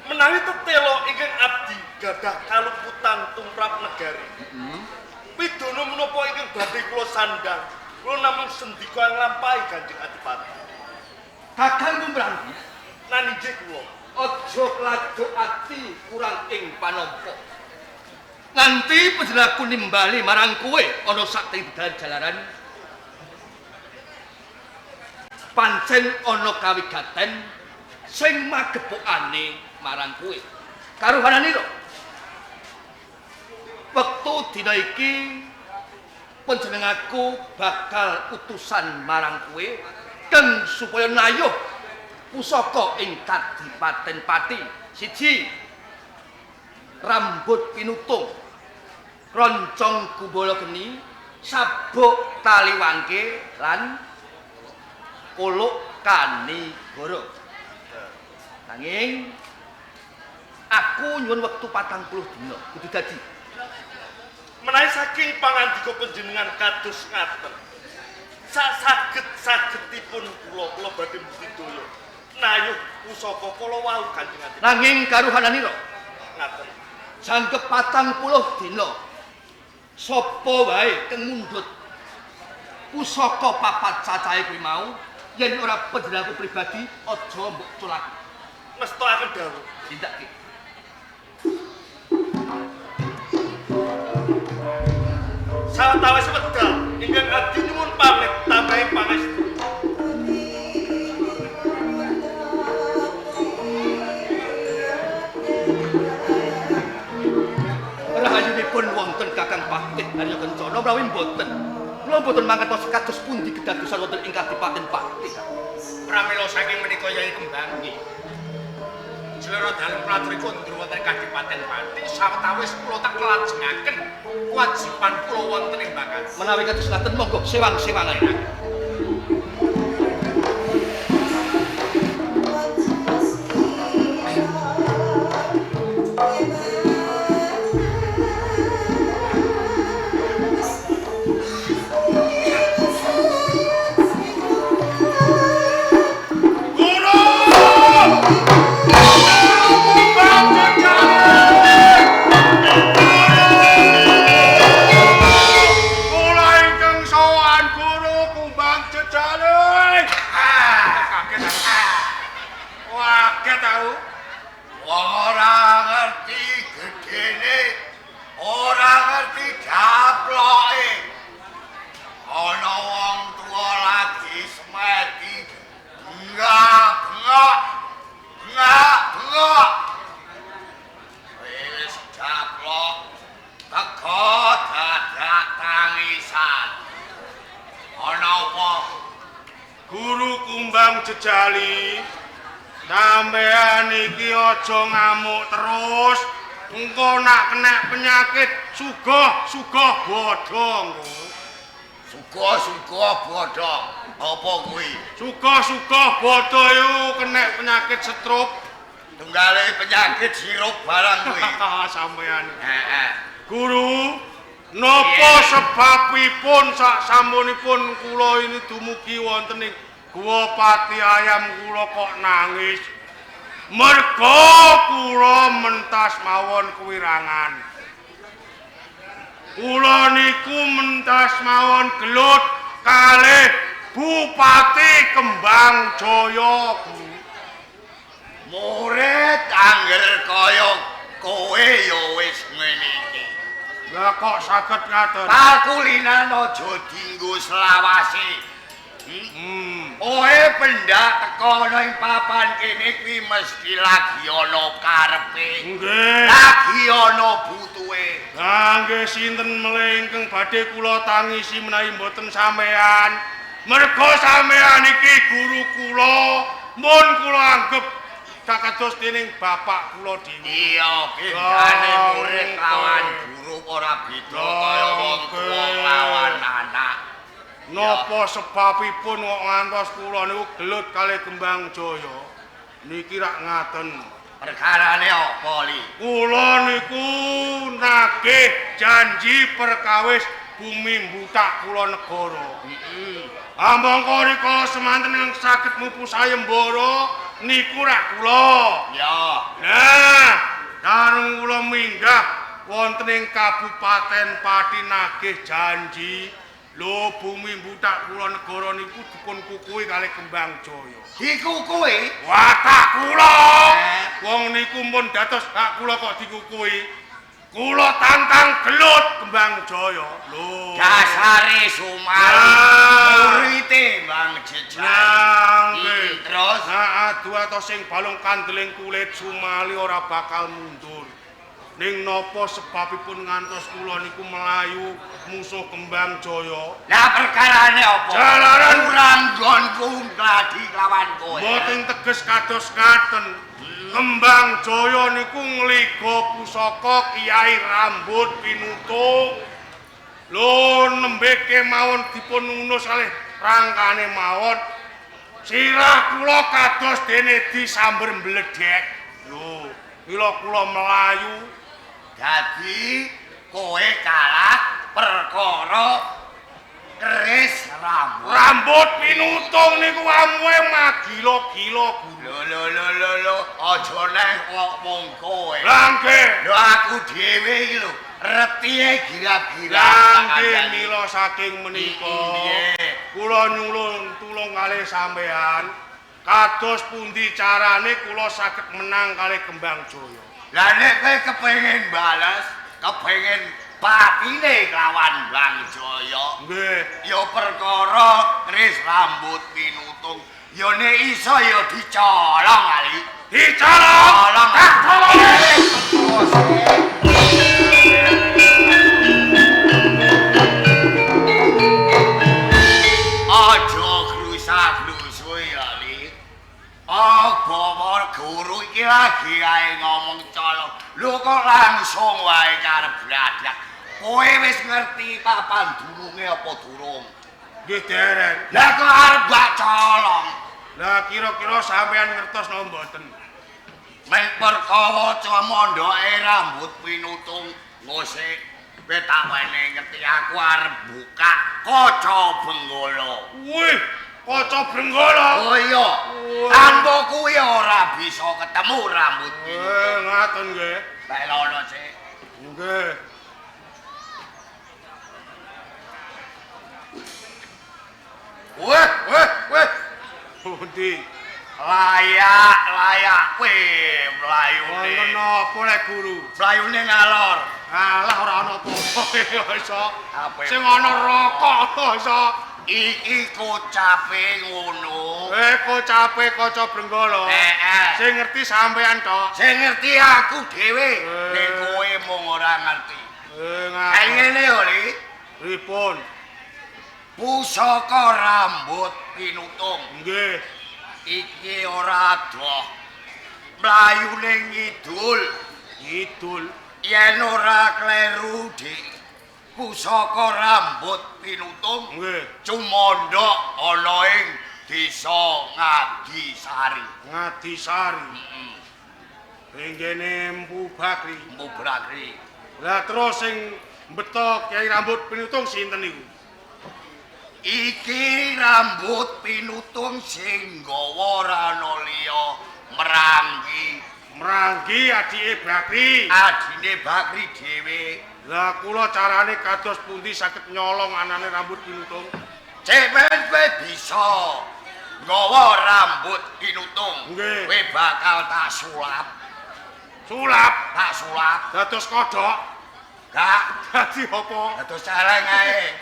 Menawi tetela ingkang abdi gadah kaluputan tumrap negari. Pidana menapa ingkang badhe kula sandhang, kula namung sendika nglampahi Kanjeng Adipati. Kakang Gumbranggi, naninjih kula. Aja kladuk ati kurang ing panampa. Nganti panjenenganku nimbali marang kowe ana sak tengah jalaran. Pancen ana kawigaten sing magepokane marang kowe. Karuhananira. Wektu dina iki panjenenganku bakal utusan marang kowe keng supaya nayuh pusaka ing Kadipaten Pati. Siji, rambut pinutung, roncong gumbala geni, sabuk tali wangke lan kolok kanigara. Nanging aku nyuwun wektu 40 dina kudu dadi. Menawi saking pangandika panjenengan kados ngaten, sak saged-sagedipun kula kula badhe mbudidaya nayuh pusaka kala wau Kanjeng Adipati. Nanging karuhananira ngaten, jangkep 40 dina sapa wae kang mundhut pusaka papat cacahe kuwi mau, yen ora panjenenganku pribadi aja mbok culake. Ngestokaken dawuh. Tindake. Sawetawis wedal ingkang abdi nyuwun pamit tambahi pangestu. Rahayunipun wonten Kakang Patih Arya Kencana menawi mboten. Kula mboten mangertos kados pundi kedadosan wonten ing Kadipaten Pati. Pramila saking menika Yai Kembang nggih. Selera dalem kula aturi kondur wonten Kadipaten Pati sawetawis kula tak lajengaken kewajiban kula wonten ing Bakat. Menawi kados ngaten monggo sewang-sewangan. Jejali, sampean iki aja ngamuk terus, engko nak kena penyakit sugih-sugih bodho engko. Sugih-sugih bodho, apa kuwi? Sugih-sugih bodho iku kena penyakit stroke, tunggale penyakit sirup barang kuwi. Sampean. Heeh. Guru, napa sebabipun sak sampunipun kula ini dumugi wonten ing Guwa Pati Ayam kula kok nangis? Merga kula mentas mawon kuwirangan. Kula niku mentas mawon gelut kalih Bupati Kembang Jaya. Murid angger kaya kowe ya wis ngene iki. Lah kok saged ngaten? Pakulinan aja dienggo selawase. Oe pendak teko ana ing papan kene kuwi mesti lagi ana karepe. Nggih. Lagi ana butuhe. Lah nggih sinten melih ingkang badhe kula tangisi menawi mboten sampean. Merga sampean iki guru kula, mun kula anggep kados dening bapak kula dhewe. Iya, bendane murid lawan guru Ora beda kaya wong tuwa lawan anak. Napa sebabipun kok ngantos kula niku gelut kalih Kembang Jaya? Niki rak ngaten. Perkarane apa, Li? Kula niku nagih janji perkawis bumi mbutak kula negara. Heeh. Amangka rikala semanten ingkang saged mupu sayembara niku rak kula. Ya. Nah, sareng kula minggah wonten ing Kabupaten Pati nagih janji lho bumi mbutak kula negara niku dipun kukuhi kalih Kembang Jaya. Dikukuhi? Watak kula. Wong niku pun dados hak kula kok dikukuhi. Kula tantang gelut Kembang Jaya. Lho. Dasare Sumali. Murite Bang Jejak. Lah nggih. Terus nah adu atos sing balung kandeling kulit Sumali ora bakal mundur. Ning napa sebabipun ngantos kula niku melayu musuh Kembang Jaya? Lah perkarane apa? Jalaran kurang nggonku gladi lawan kowe. Mboten teges kados ngaten. Kembang Jaya niku ngliga pusaka Kyai Rambut Pinutung. Lho nembe kemawon dipun unus kalih rangkane mawon. Sirah kula kados dene disamber mbledhek. Lho, mila kula melayu. Dadi kowe kalah perkara keris rambut. Rambut Pinutung niku amuhe magila-gila guru. Lho lho lho lho lho, aja neh kok mung kowe. Lah nggih. Lho aku dhewe iki lho, retihe gira-gira. Lah nggih mila saking menika. Kula nyuwun tulung kalih sampean. Kados pundi carane kula saged menang kalih Kembang Jaya? Lah nek kowe kepengin bales, kepengin patine lawan Bang Jaya. Nggih. Ya perkara keris rambut Pinutung. Ya nek iso ya dicolong ali. Dicolong. Colong. Tak colong. Aja grusa-grusu ya, Li. Apa guru iki lagi ae ngomong colong. Lho kok langsung wae karep bladak. Kowe wis ngerti papan durunge apa durung? Nggih dereng. Lah kok arep mbak colong? Lah kira-kira sampean ngertos napa mboten? Mek perkara camondoke rambut Pinutung ngosik kowe tak wene ngerti aku arep buka kaca Benggala. Wih, kaca Benggala. Oh iya. Tanpa kuwi ora bisa ketemu rambut Pinutung. Ngaten nggih. Pelono sik. Nggih. Weh, weh, weh. Pundi? Layak, layak kowe mlayune. Wonten napa lek guru? Mlayune ngalor. Alah ora ana apa-apa iso. Sing ana rokok iso. Iki kocape ngono. Kocape kaca Brenggala. Heeh. Sing ngerti sampean tok. Sing ngerti aku dhewe. Nek kowe mung ora ngerti. Ngaten. Ngene yo, Li. Pripun? Pusaka rambut Pinutung. Nggih. Iki ora adoh. Mlayune ngidul. Ngidul. Yen ora kleru, Dik. Pusaka rambut Pinutung nggih cumandhak ana ing desa Ngadisari. Ngadisari. Heeh. Ing kene Empu Bakri. Empu Bakri. Lah terus sing mbeto Kyai Rambut Pinutung sinten niku? Iki rambut Pinutung sing nggawa ora ana liya Mranggi. Mranggi adike Bakri. Adine Bakri dhewe. Lah kula carane kados pundi saged nyolong anane rambut Pinutung? Cek men kowe bisa nggawa rambut Pinutung. Nggih. Kowe bakal tak sulap. Sulap? Tak sulap. Dados kodhok? Gak. Dadi apa? Dados celeng ae.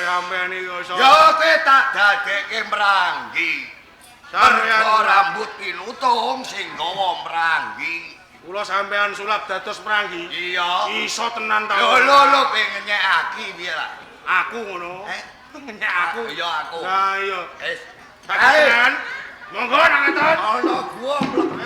Sampeyan iki iso. Ya kowe tak dadekke Mranggi. Sampeyan rambut Pinutung sing nggawa Mranggi. Kula sampean sulap dados Mranggi. Iya. Iso tenan ta? Lho lho lho pengen nyekaki piye lah? Aku ngono. Ngenyek aku. Iya aku. Lah iya. Wis. Tenan. Monggo nang ngeton. Ana gua mlebu.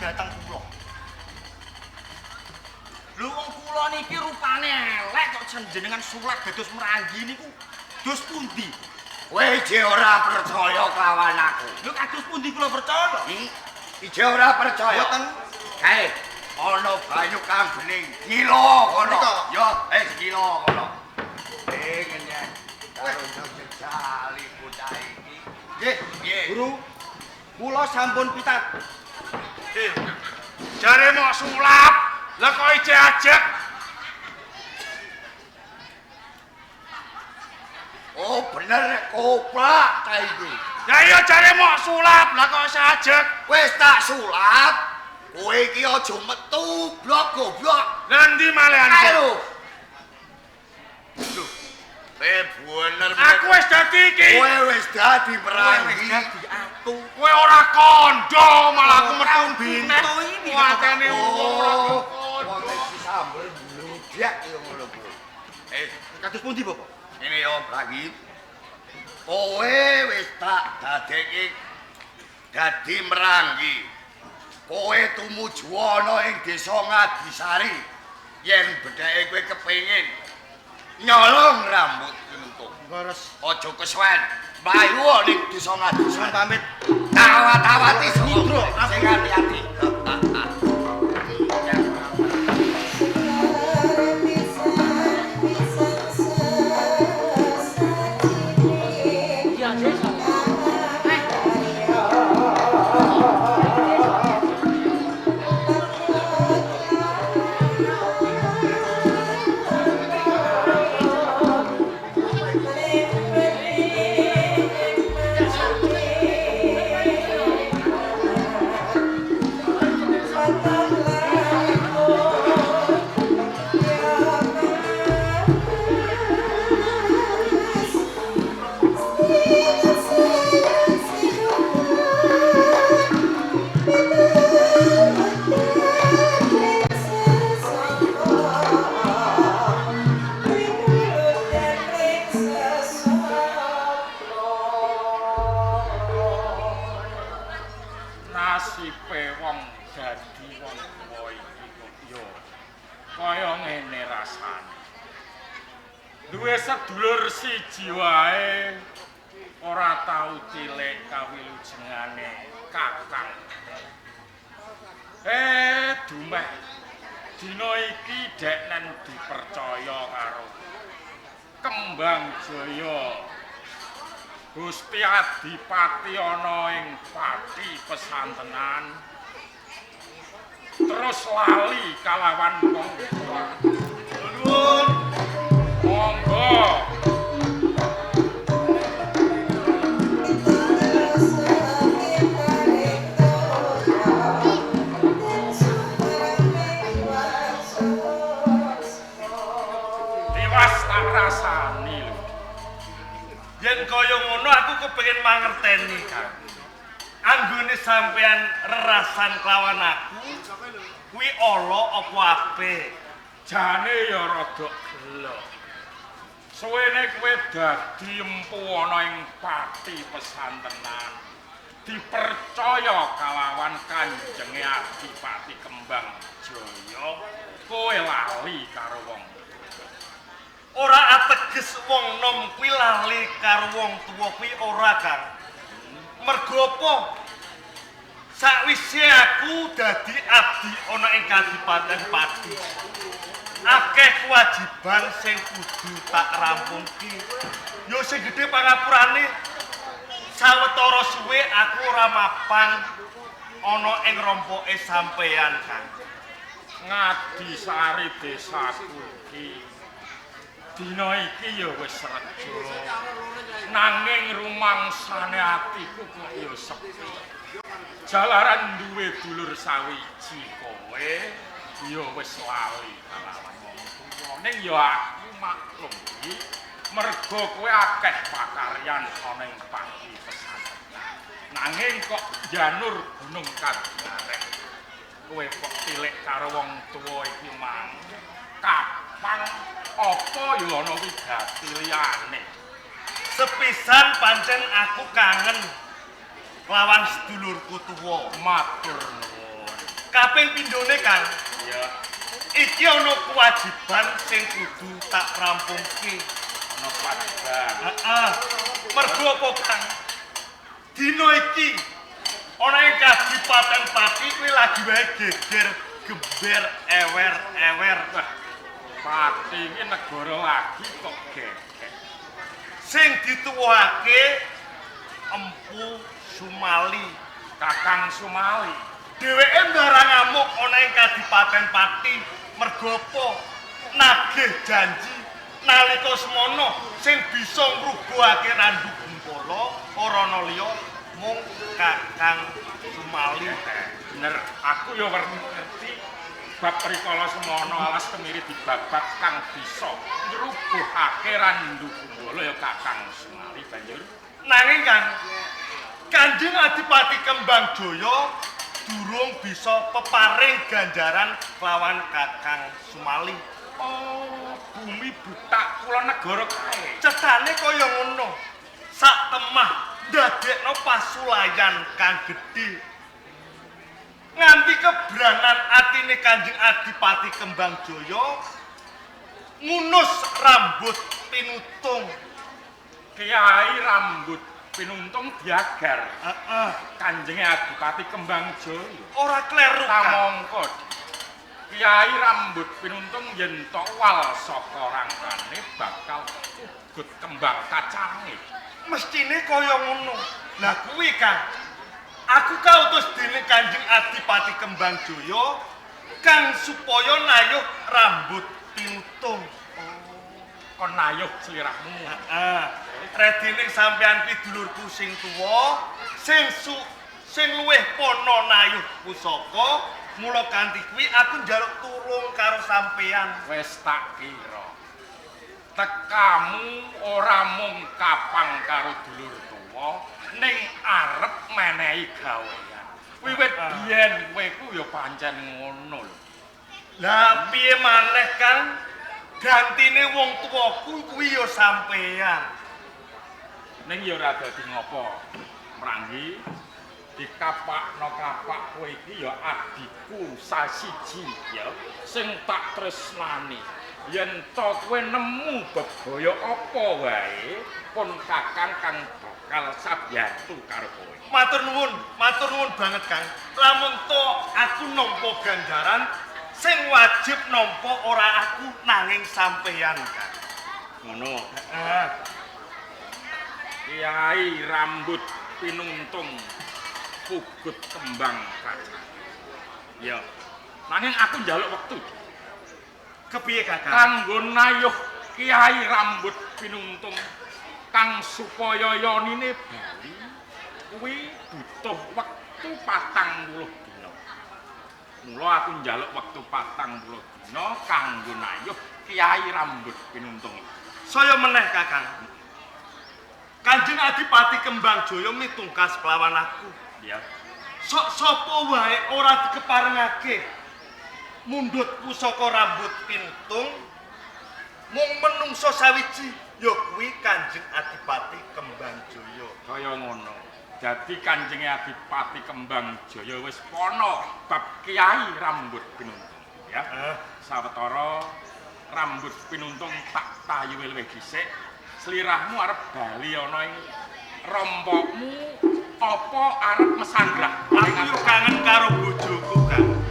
dhateng kula. Lho wong kula niki rupane elek kok jenengan sulap dados meranggi niku dos pundi? Kowe ije ora percaya kelawan aku. Lho kados pundi kula percaya? Ije ora percaya. Mboten. Kae ana banyu kang bening. Gila kono. Ya, gila kono. Ngene. Karo jejali bocah iki. Nggih, nggih. Guru, kula sampun pitat. Jare mok sulap, lha kok ije ajek. Oh, bener koplak ta iki. Ya iya jare mok sulap, lha kok sajek. Wis tak sulap. Kowe iki aja metu, blok goblok. Lah ndi malehan? Ayo. Lho. Bener. Aku wis dadi iki. Kowe wis dadi meranggi. Kowe wis dadi atu. Kowe ora kandha malah aku metu bintu iki. Watene wong ora kandha. Wong disamber bludak ya ngono kuwi. Kados pundi, Bapak? Ngene yo, Bragi. Kowe wis tak dadeke dadi meranggi. Kowe tumuju ana ing desa Ngadisari. Yen bedheke kowe kepengin nyolong rambut Kinuntung. Leres. Aja kesuwen. Mlayu ning desa Ngadisari. Pamit. Tawat-tawati sing ati-ati. Duwe sedulur siji wae ora tau cilik kawilujengane kakang. Dumeh dina iki deknen dipercaya karo Kembang Jaya. Gusti Adipati ana ing Pati pesantenan. Terus lali kalawan wong tuwa. Nuwun. Monggo. Tiwas tak rasani lho. Yen kaya ngono aku kepengin mangerteni, Kang. Anggone sampean rerasan kelawan aku kuwi ala apa apik? Jane ya rada gelo. Suwene kowe dadi empu ana ing Pati pesantenan. Dipercaya kalawan Kanjenge Adipati Kembang Jaya, kowe lali karo wong. Ora ateges wong nom kuwi lali karo wong tuwa kuwi ora, Kang. Mergo apa? Sakwise aku dadi abdi ana ing Kadipaten Pati. Akeh kewajiban sing kudu tak rampungke. Ya sing gedhe pangapurane sawetara suwe aku ora mapan ana ing rompoke sampeyan, Kang. Ngadisari desaku iki. Dina iki ya wis reja. Nanging rumangsane atiku kok ya sepi. Jalaran duwe dulur sawiji kowe ya wis lali kalawan wong tuwa. Ning ya aku maklum iki mergo kowe akeh pakaryan ana ing Pati pesantenan. Nanging kok janur gunung kabareng. Kowe kok tilik karo wong tuwa iki mang. Kapan apa ya ana wigati liyane? Sepisan pancen aku kangen lawan sedulurku tuwa. Matur nuwun. Kaping pindhone, Kang. Iya. Iki ana kewajiban sing kudu tak rampungke. Ana kewajiban. Heeh. Mergo apa, Kang? Dina iki ana ing Kadipaten Pati kuwi lagi wae geger gember ewer-ewer. Wah, Pati iki negara lagi kok geger. Sing dituwuhake Empu Sumali, Kakang Sumali. Dheweke ndarang ngamuk ana ing Kadipaten Pati mergo apa? Nagih janji nalika semono sing bisa ngrubuhake Randu Gempala ora ana liya mung Kakang Sumali. Bener, aku ya ngerti bab rikala semono alas kemiri dibabat kang bisa ngrubuhake Randu Gempala ya Kakang Sumali banjur. Nanging Kang, Kanjeng Adipati Kembang Jaya durung bisa peparing ganjaran kelawan Kakang Sumali. Oh, bumi butak kula negara kae. Cetane kaya ngono. Sak temah ndadekno pasulayan kang gedhe. Nganti kebranan atine Kanjeng Adipati Kembang Jaya ngunus rambut pinutung. Kiai rambut pinuntung diagar. Heeh. Kanjenge Adipati Kembang Jaya. Ora kleru, Kang. Kamangka Kiai rambut pinuntung yen tok wal saka rangkane bakal ugut kembang kacange. Mestine kaya ngono. Lah kuwi, Kang. Aku kautus dening Kanjeng Adipati Kembang Jaya kang supaya nayuh rambut pinutung. Kon nayuh sliramu. Heeh. Redine sampean kuwi dulurku sing tuwa, sing luwih pono nayuh pusaka, mula kanthi kuwi aku njaluk tulung karo sampean. Wis tak kira. Tekamu ora mung kapang karo dulur tuwa, ning arep menehi gawean. Wiwit biyen kowe ku ya pancen ngono lho. Lah piye maneh, Kang? Gantine wong tuwaku kuwi ya sampean. Ning ya ora dadi ngopo. Mranggi dikapakno kapak kowe iki ya adikku sasiji ya sing tak tresnani. Yen to kowe nemu bebaya apa wae pun kakang kang bakal sabiyantu karo kowe. Matur nuwun banget, Kang. Lamun to aku nampa ganjaran sing wajib nampa ora aku nanging sampeyan, Kang. Ngono. Heeh. Kiai rambut pinuntung pugut kembang kaca. Ya. Nanging aku njaluk wektu. Kepiye, Kakang? Kanggo nayuh Kiai rambut pinuntung kang supaya yonine bali kuwi butuh wektu 40 dina. Mula aku njaluk wektu 40 dina kanggo nayuh Kiai rambut pinuntung. Saya meneh, Kakang. Kanjeng Adipati Kembang Jaya mitungkas kelawan aku. Ya. Sok sapa wae ora dikeparengake mundhut pusaka rambut pintung mung menungso sawiji ya kuwi Kanjeng Adipati Kembang Jaya. Kaya ngono. Dadi Kanjeng Adipati Kembang Jaya wis pono bab Kiai rambut pinuntung, ya. Sawetara rambut pinuntung tak tayuhe luwih dhisik. Slirahmu arep bali ana ing rompokmu apa arep mesanggah? Aku yo kangen karo bojoku, Kang.